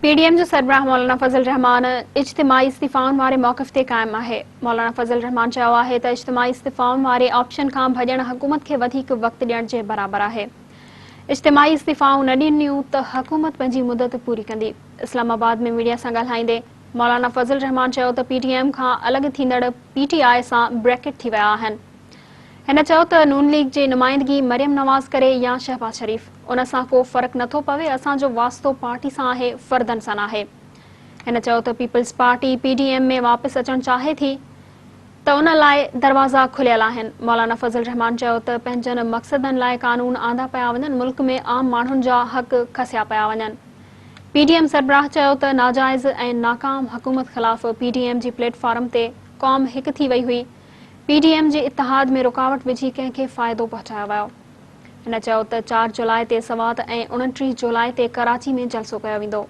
P D M جو سربراهه مولانا فضل الرحمان اجتماعي استعيفائن واري موقف تي قائم آهي. مولانا فضل الرحمان چيو آهي ته اجتماعي استعيفائن واري آپشن کان ڀڄڻ حڪومت کي وڌيڪ وقت ڏيڻ جي برابر آهي. اجتماعي استعيفائون نه ڏنيون ته حڪومت پنهنجي مدت پوري ڪندي. اسلام آباد ۾ ميڊيا سان ڳالهائيندي مولانا فضل الرحمان چيو ته پي ڊي ايم کان الڳ ٿيندڙ پي ٽي آء سان بريڪٽ ٿي ويا آهن. هن چيو ته نون ليگ جي نمائندگي مريم نواز ڪري يا شهباز شريف، ان سان ڪو فرق نٿو پوي، اسان جو واسطو پارٽي سان آهي، فردن سان ناهي. هن چيو ته peoples party P D M ۾ واپس اچڻ چاهي ٿي ته ان لاء دروازا کليل آهن. مولانا فضل الرحمان چيو ته پنهنجن مقصدن لاء قانون آندا پيا وڃن، ملڪ ۾ عام ماڻهن جا حق کسيا پيا وڃن. پي ڊي ايم سربراهه چيو ته ناجائز ۽ ناڪام حڪومت خلاف پي ڊي ايم جي پليٽ فارم تي قوم هڪ ٿي وئي هئي، پي ڊي ايم جي اتحاد ۾ رڪاوٽ وجهي ڪنهن کي فائدو پهچايو ويو. هن چيو ته چار جولاء تي سوات ۽ 29 جولاء تي ڪراچي ۾ جلسو ڪيو ويندو.